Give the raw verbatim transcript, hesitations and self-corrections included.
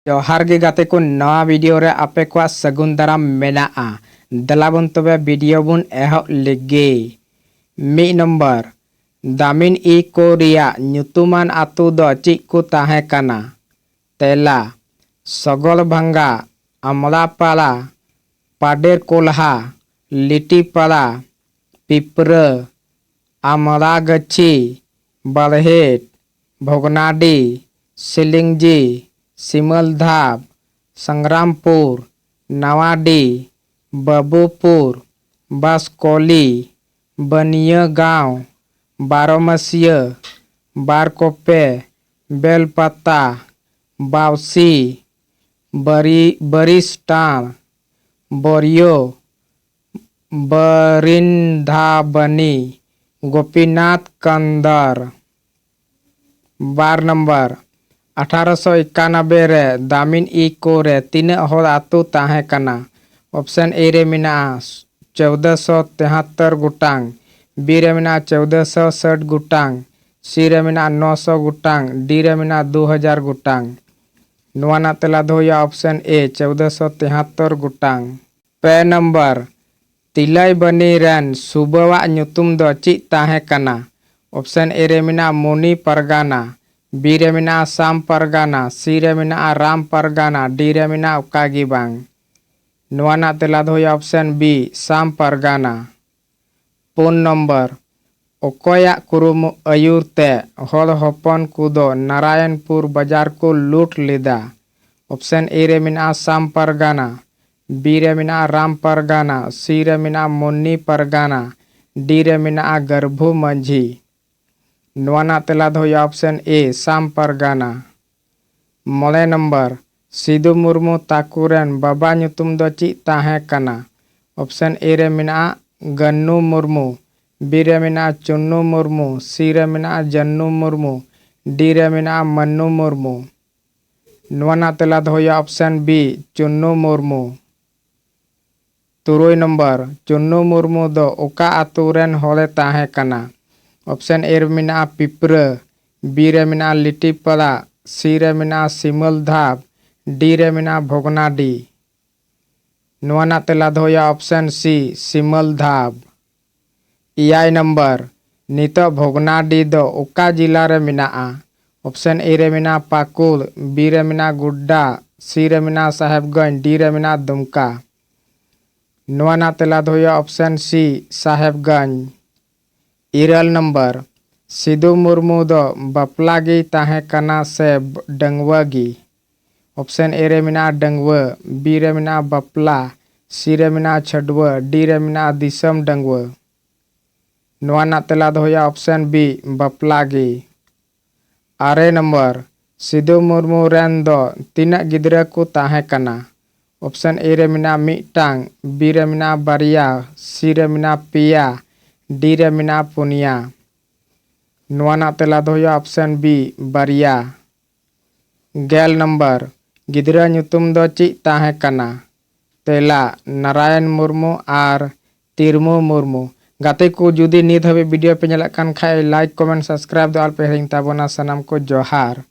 ᱡᱚᱦᱟᱨ ᱜᱮ ᱜᱟᱛᱮ ᱠᱚ, ᱱᱟᱣᱟ ᱵᱷᱤᱰᱤᱭᱳ ᱨᱮ ᱟᱯᱮ ᱠᱚᱣᱟᱜ ᱥᱟᱹᱜᱩᱱ ᱫᱟᱨᱟᱢ ᱢᱮᱱᱟᱜᱼᱟ᱾ ᱫᱮᱞᱟ ᱵᱚᱱ ᱛᱚᱵᱮ ᱵᱷᱤᱰᱤᱭᱳ ᱵᱚᱱ ᱮᱦᱚᱵ ᱞᱮᱜᱮ᱾ ᱢᱤᱫ ᱱᱚᱢᱵᱚᱨ, ᱫᱟᱢᱤᱱ ᱤ ᱠᱳ ᱨᱮᱭᱟᱜ ᱧᱩᱛᱩᱢᱟᱱ ᱟᱹᱛᱩ ᱫᱚ ᱪᱮᱫ ᱠᱚ ᱛᱟᱦᱮᱸ ᱠᱟᱱᱟ? ᱛᱮᱞᱟ, ᱥᱚᱜᱚᱞ ᱵᱷᱟᱝᱜᱟ, ᱟᱢᱲᱟ ᱯᱟᱲᱟ, ᱯᱟᱰᱮᱨ ᱠᱚᱞᱦᱟ, ᱞᱤᱴᱤ ᱯᱟᱲᱟ, ᱯᱤᱯᱨᱟᱹ, ᱟᱢᱲᱟ ᱜᱟᱹᱪᱷᱤ, ᱵᱟᱲᱦᱮᱴ, ᱵᱷᱚᱜᱽᱱᱟᱰᱤ, ᱥᱤᱞᱤᱝᱡᱤ, ᱥᱤᱢᱟᱹᱞ ᱫᱷᱟᱯ, ᱥᱟᱝᱜᱨᱟᱢᱯᱩᱨ, ᱱᱟᱣᱟᱰᱤ, ᱵᱟᱹᱵᱩᱯᱩᱨ, ᱵᱟᱥᱠᱚᱞᱤ, ᱵᱟᱹᱱᱤᱭᱟᱹ ᱜᱟᱶ, ᱵᱟᱨᱚᱢᱟᱹᱥᱤᱭᱟᱹ, ᱵᱟᱨᱠᱚᱯᱮ, ᱵᱮᱞᱯᱟᱛᱟ, ᱵᱟᱣᱥᱤ, ᱵᱟᱨᱤ-, ᱵᱟᱨᱤᱥᱴᱟᱬ, ᱵᱚᱨᱤᱭᱳ, ᱵᱟᱨᱤᱱᱫᱷᱟᱵᱟᱱᱤ, ᱜᱳᱯᱤᱱᱟᱛᱷ ᱠᱟᱱᱫᱟᱨ᱾ ᱵᱟᱨ ᱱᱚᱢᱵᱚᱨ, ᱟᱴᱷᱟᱨᱚᱥᱚ ᱮᱠᱟᱱᱚᱵᱵᱳᱭ ᱨᱮ ᱫᱟᱢᱤᱱ ᱤ ᱠᱳ ᱨᱮ ᱛᱤᱱᱟᱹᱜ ᱦᱚᱲ ᱟᱹᱛᱩ ᱛᱟᱦᱮᱸ ᱠᱟᱱᱟ? ᱚᱯᱥᱮᱱ ᱮ ᱨᱮ ᱢᱮᱱᱟᱜᱼᱟ ᱪᱳᱣᱫᱚᱥᱚ ᱛᱮᱦᱟᱛᱛᱚᱨ ᱜᱚᱴᱟᱝ, ᱵᱤ ᱨᱮ ᱢᱮᱱᱟᱜᱼᱟ ᱪᱳᱣᱫᱚᱥᱚ ᱥᱟᱴ ᱜᱚᱴᱟᱝ, ᱥᱤ ᱨᱮ ᱢᱮᱱᱟᱜᱼᱟ ᱱᱚᱥᱚ ᱜᱚᱴᱟᱝ, ᱰᱤ ᱨᱮ ᱢᱮᱱᱟᱜᱼᱟ ᱫᱩ ᱦᱟᱡᱟᱨ ᱜᱚᱴᱟᱝ᱾ ᱱᱚᱣᱟ ᱨᱮᱱᱟᱜ ᱛᱮᱞᱟ ᱫᱚ ᱦᱩᱭᱩᱜᱼᱟ ᱚᱯᱥᱮᱱ ᱮ, ᱪᱳᱣᱫᱚᱥᱚ ᱛᱮᱦᱟᱛᱛᱚᱨ ᱜᱚᱴᱟᱝ᱾ ᱯᱮ ᱱᱚᱢᱵᱚᱨ, ᱛᱤᱞᱟᱹᱭᱵᱟᱹᱱᱤ ᱨᱮᱱ ᱥᱩᱵᱟᱹᱣᱟᱜ ᱧᱩᱛᱩᱢ ᱫᱚ ᱪᱮᱫ ᱛᱟᱦᱮᱸ ᱠᱟᱱᱟ? ᱚᱯᱥᱮᱱ ᱮ ᱨᱮ ᱢᱮᱱᱟᱜᱼᱟ ᱢᱚᱱᱤ ᱯᱟᱨᱜᱟᱱᱟ, ᱵᱤ ᱨᱮ ᱢᱮᱱᱟᱜᱼᱟ ᱥᱟᱢ ᱯᱟᱨᱜᱟᱱᱟ, ᱥᱤ ᱨᱮ ᱢᱮᱱᱟᱜᱼᱟ ᱨᱟᱢ ᱯᱟᱨᱜᱟᱱᱟ, ᱰᱤ ᱨᱮ ᱢᱮᱱᱟᱜᱼᱟ ᱚᱠᱟ ᱜᱮ ᱵᱟᱝ᱾ ᱱᱚᱣᱟ ᱨᱮᱱᱟᱜ ᱛᱮᱞᱟ ᱫᱚ ᱦᱩᱭᱩᱜᱼᱟ ᱚᱯᱥᱮᱱ ᱵᱤ, ᱥᱟᱢ ᱯᱟᱨᱜᱟᱱᱟ᱾ ᱯᱩᱱ ᱱᱚᱢᱵᱚᱨ, ᱚᱠᱚᱭᱟᱜ ᱠᱩᱨᱩᱢᱩ ᱟᱹᱭᱩᱨ ᱛᱮ ᱦᱚᱲ ᱦᱚᱯᱚᱱ ᱠᱚᱫᱚ ᱱᱟᱨᱟᱭᱚᱱᱯᱩᱨ ᱵᱟᱡᱟᱨ ᱠᱚ ᱞᱩᱴ ᱞᱮᱫᱟ? ᱚᱯᱥᱮᱱ ᱮ ᱨᱮ ᱢᱮᱱᱟᱜᱼᱟ ᱥᱟᱢ ᱯᱟᱨᱜᱟᱱᱟ, ᱵᱤ ᱨᱮ ᱢᱮᱱᱟᱜᱼᱟ ᱨᱟᱢ ᱯᱟᱨᱜᱟᱱᱟ, ᱥᱤ ᱨᱮ ᱢᱮᱱᱟᱜᱼᱟ ᱢᱚᱱᱤ ᱯᱟᱨᱜᱟᱱᱟ, ᱰᱤ ᱨᱮ ᱢᱮᱱᱟᱜᱼᱟ ᱜᱟᱹᱨᱵᱷᱩ ᱢᱟᱹᱡᱷᱤ᱾ ᱱᱚᱣᱟ ᱨᱮᱱᱟᱜ ᱛᱮᱞᱟ ᱫᱚ ᱦᱩᱭᱩᱜᱼᱟ ᱚᱯᱥᱮᱱ ᱮ, ᱥᱟᱢ ᱯᱟᱨᱜᱟᱱᱟ᱾ ᱢᱚᱬᱮ ᱱᱚᱢᱵᱚᱨ, ᱥᱤᱫᱩ ᱢᱩᱨᱢᱩ ᱛᱟᱠᱚ ᱨᱮᱱ ᱵᱟᱵᱟ ᱧᱩᱛᱩᱢ ᱫᱚ ᱪᱮᱫ ᱛᱟᱦᱮᱸ ᱠᱟᱱᱟ? ᱚᱯᱥᱮᱱ ᱮ ᱨᱮ ᱢᱮᱱᱟᱜᱼᱟ ᱜᱟᱹᱱᱩ ᱢᱩᱨᱢᱩ, ᱵᱤ ᱨᱮ ᱢᱮᱱᱟᱜᱼᱟ ᱪᱩᱱᱱᱩ ᱢᱩᱨᱢᱩ, ᱥᱤ ᱨᱮ ᱢᱮᱱᱟᱜᱼᱟ ᱡᱟᱹᱱᱩ ᱢᱩᱨᱢᱩ, ᱰᱤ ᱨᱮ ᱢᱮᱱᱟᱜᱼᱟ ᱢᱟᱹᱱᱩ ᱢᱩᱨᱢᱩ᱾ ᱱᱚᱣᱟ ᱨᱮᱱᱟᱜ ᱛᱮᱞᱟ ᱫᱚ ᱦᱩᱭᱩᱜᱼᱟ ᱚᱯᱥᱮᱱ ᱵᱤ, ᱪᱩᱱᱱᱩ ᱢᱩᱨᱢᱩ᱾ ᱛᱩᱨᱩᱭ ᱱᱚᱢᱵᱚᱨ, ᱪᱩᱱᱱᱩ ᱢᱩᱨᱢᱩ ᱫᱚ ᱚᱠᱟ ᱟᱛᱳ ᱨᱮᱱ ᱦᱚᱲᱮ ᱛᱟᱦᱮᱸ ᱠᱟᱱᱟ? ᱚᱯᱥᱮᱱ ᱮ ᱨᱮ ᱢᱮᱱᱟᱜᱼᱟ ᱯᱤᱯᱨᱟᱹ, ᱵᱤ ᱨᱮ ᱢᱮᱱᱟᱜᱼᱟ ᱞᱤᱴᱤᱯᱟᱲᱟ, ᱥᱤ ᱨᱮ ᱢᱮᱱᱟᱜᱼᱟ ᱥᱤᱢᱟᱹᱞ ᱫᱷᱟᱯ, ᱰᱤ ᱨᱮ ᱢᱮᱱᱟᱜᱼᱟ ᱵᱷᱚᱜᱽᱱᱟᱰᱤ᱾ ᱱᱚᱣᱟ ᱨᱮᱱᱟᱜ ᱛᱮᱞᱟ ᱫᱚ ᱦᱩᱭᱩᱜᱼᱟ option C, ᱥᱤᱢᱟᱹᱞ ᱫᱷᱟᱯ᱾ ᱮᱭᱟᱭ ᱱᱟᱢᱵᱟᱨ, ᱱᱤᱛᱚᱜ ᱵᱷᱚᱜᱽᱱᱟᱰᱤ ᱫᱚ ᱚᱠᱟ ᱡᱮᱞᱟ ᱨᱮ ᱢᱮᱱᱟᱜᱼᱟ? Option A ᱨᱮ ᱢᱮᱱᱟᱜᱼᱟ ᱯᱟᱹᱠᱩᱲ, B ᱨᱮ ᱢᱮᱱᱟᱜᱼᱟ ᱜᱳᱰᱰᱟ, C ᱨᱮ ᱢᱮᱱᱟᱜᱼᱟ ᱥᱟᱦᱮᱵᱽᱜᱚᱸᱡᱽ, D ᱨᱮ ᱢᱮᱱᱟᱜᱼᱟ ᱫᱩᱢᱠᱟ᱾ ᱱᱚᱣᱟ ᱨᱮᱱᱟᱜ ᱛᱮᱞᱟ ᱫᱚ ᱦᱩᱭᱩᱜᱼᱟ option C, ᱥᱟᱦᱮᱵᱽᱜᱚᱸᱡᱽ᱾ ᱤᱨᱟᱹᱞ ᱱᱟᱢᱵᱟᱨ, ᱥᱤᱫᱩ ᱢᱩᱨᱢᱩ ᱫᱚ ᱵᱟᱯᱞᱟ ᱜᱮᱭ ᱛᱟᱦᱮᱸ ᱠᱟᱱᱟ ᱥᱮ ᱰᱟᱺᱜᱩᱣᱟᱹ ᱜᱮ? Option A ᱨᱮ ᱢᱮᱱᱟᱜᱼᱟ ᱰᱟᱺᱜᱩᱣᱟᱹ, B ᱨᱮ ᱢᱮᱱᱟᱜᱼᱟ ᱵᱟᱯᱞᱟ, C ᱨᱮ ᱢᱮᱱᱟᱜᱼᱟ ᱪᱷᱟᱹᱰᱩᱣᱟᱹ, D ᱨᱮ ᱢᱮᱱᱟᱜᱼᱟ ᱫᱤᱥᱚᱢ ᱰᱟᱺᱜᱩᱣᱟᱹ᱾ ᱱᱚᱣᱟ ᱨᱮᱱᱟᱜ ᱛᱮᱞᱟ ᱫᱚ ᱦᱩᱭᱩᱜᱼᱟ option B, ᱵᱟᱯᱞᱟ ᱜᱮ᱾ ᱟᱨᱮ ᱱᱟᱢᱵᱟᱨ, ᱥᱤᱫᱩ ᱢᱩᱨᱢᱩ ᱨᱮᱱ ᱫᱚ ᱛᱤᱱᱟᱹᱜ ᱜᱤᱫᱽᱨᱟᱹ ᱠᱚ ᱛᱟᱦᱮᱸ ᱠᱟᱱᱟ? Option A ᱨᱮ ᱢᱮᱱᱟᱜᱼᱟ ᱢᱤᱫᱴᱟᱝ, B ᱨᱮ ᱢᱮᱱᱟᱜᱼᱟ ᱵᱟᱨᱭᱟ, C ᱨᱮ ᱢᱮᱱᱟᱜᱼᱟ ᱯᱮᱭᱟ, D ᱨᱮ ᱢᱮᱱᱟᱜᱼᱟ ᱯᱩᱱᱭᱟ᱾ ᱱᱚᱣᱟ ᱨᱮᱱᱟᱜ ᱛᱮᱞᱟ ᱫᱚ ᱦᱩᱭᱩᱜᱼᱟ option B, ᱵᱟᱨᱭᱟ᱾ ᱜᱮᱞ ᱱᱟᱢᱵᱟᱨ, ᱜᱤᱫᱽᱨᱟᱹ ᱧᱩᱛᱩᱢ ᱫᱚ ᱪᱮᱫ ᱛᱟᱦᱮᱸ ᱠᱟᱱᱟ? ᱛᱮᱞᱟ, ᱱᱟᱨᱟᱭᱚᱱ ᱢᱩᱨᱢᱩ ᱟᱨ ᱛᱤᱨᱢᱩ ᱢᱩᱨᱢᱩ᱾ ᱜᱟᱛᱮ ᱠᱚ, ᱡᱩᱫᱤ ᱱᱤᱛ ᱦᱟᱹᱵᱤᱡ video ᱯᱮ ᱧᱮᱞᱮᱫ ᱠᱟᱱ ᱠᱷᱟᱡ, like, comment, subscribe ᱫᱚ ᱟᱞᱚᱯᱮ ᱦᱤᱲᱤᱧ ᱛᱟᱵᱚᱱᱟ᱾ ᱥᱟᱱᱟᱢ ᱠᱚ ᱡᱚᱦᱟᱨ᱾